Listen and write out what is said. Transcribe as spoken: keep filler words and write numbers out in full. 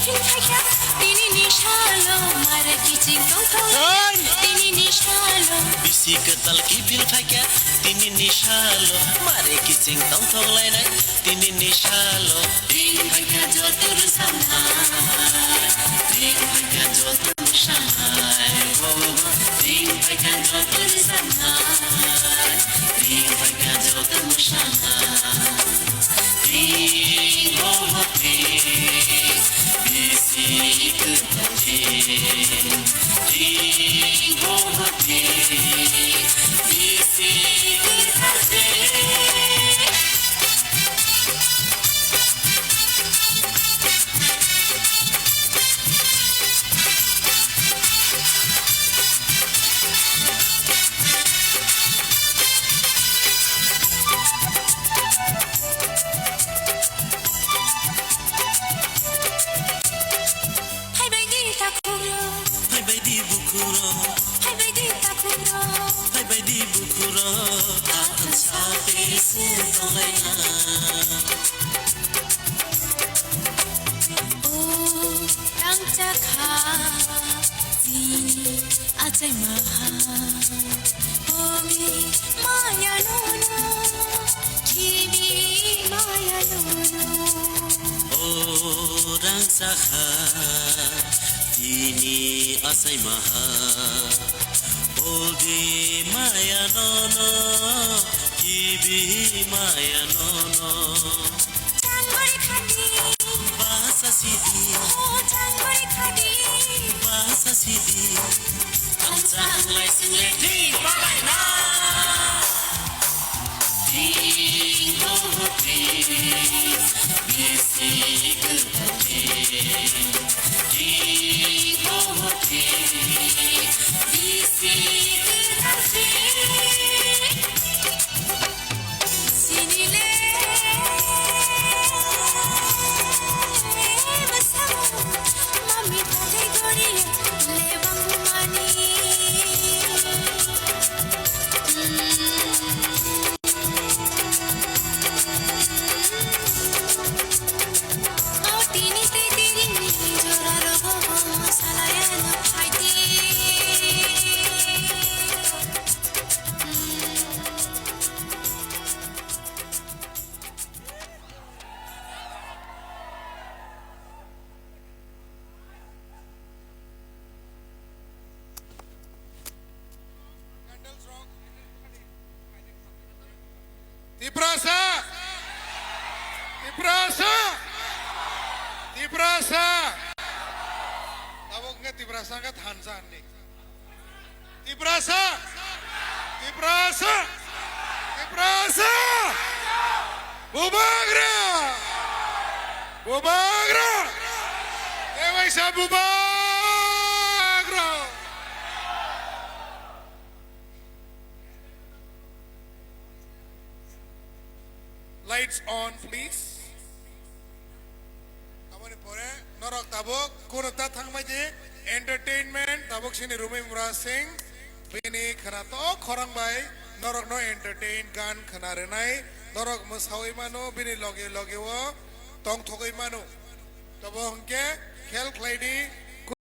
Phil phaikha tinini salo, mare kiching tongthok. Tinini salo. Bisi kwtal kiphil phaikha tinini salo, mare kiching tongthok lainai tinini salo. Ring phaikha joto rwchapnai, ring phaikha joto mwsanai, oh, ring phaikha joto rwchapnai, ring phaikha joto mwsanai. Phaibai di takhukro. Phaibai di bukhukro. Phaibai di takhukro. Phaibai di bukhukro. Athang sa tei se tonglaina. O rangchakha chini achai maha. Ogi maya nono, khibi maya nono. O rangchakha tini achai maha. Ogi maya nono, khibi maya nono. Changori khadi. Bahasa sidi. Oh, changori khadi. Bahasa sidi. Tangchang lai sing le ding palai na. Ding dong ding. Bisi kwtal ding. Ding dong ding. Bisi kwtal ding. Tiprasa! Tiprasa! Tiprasa! Tabuk wngkha Tiprasa wngkha thansa hinwi. Tiprasa! Tiprasa! Tiprasa! Bubagra! Bubagra! Tewaisa Bubagra! Lights on, please. Aboni pore norok tabuk kunu ta thangbai di entertainment tabuk sini Rumi Mura Singh bini khwnatok khorang bai norokno entertain gan khwna rwnai norok mwsawi mano bini loge loge o tongthogwi mano tobo hwnkhe khel khlai di.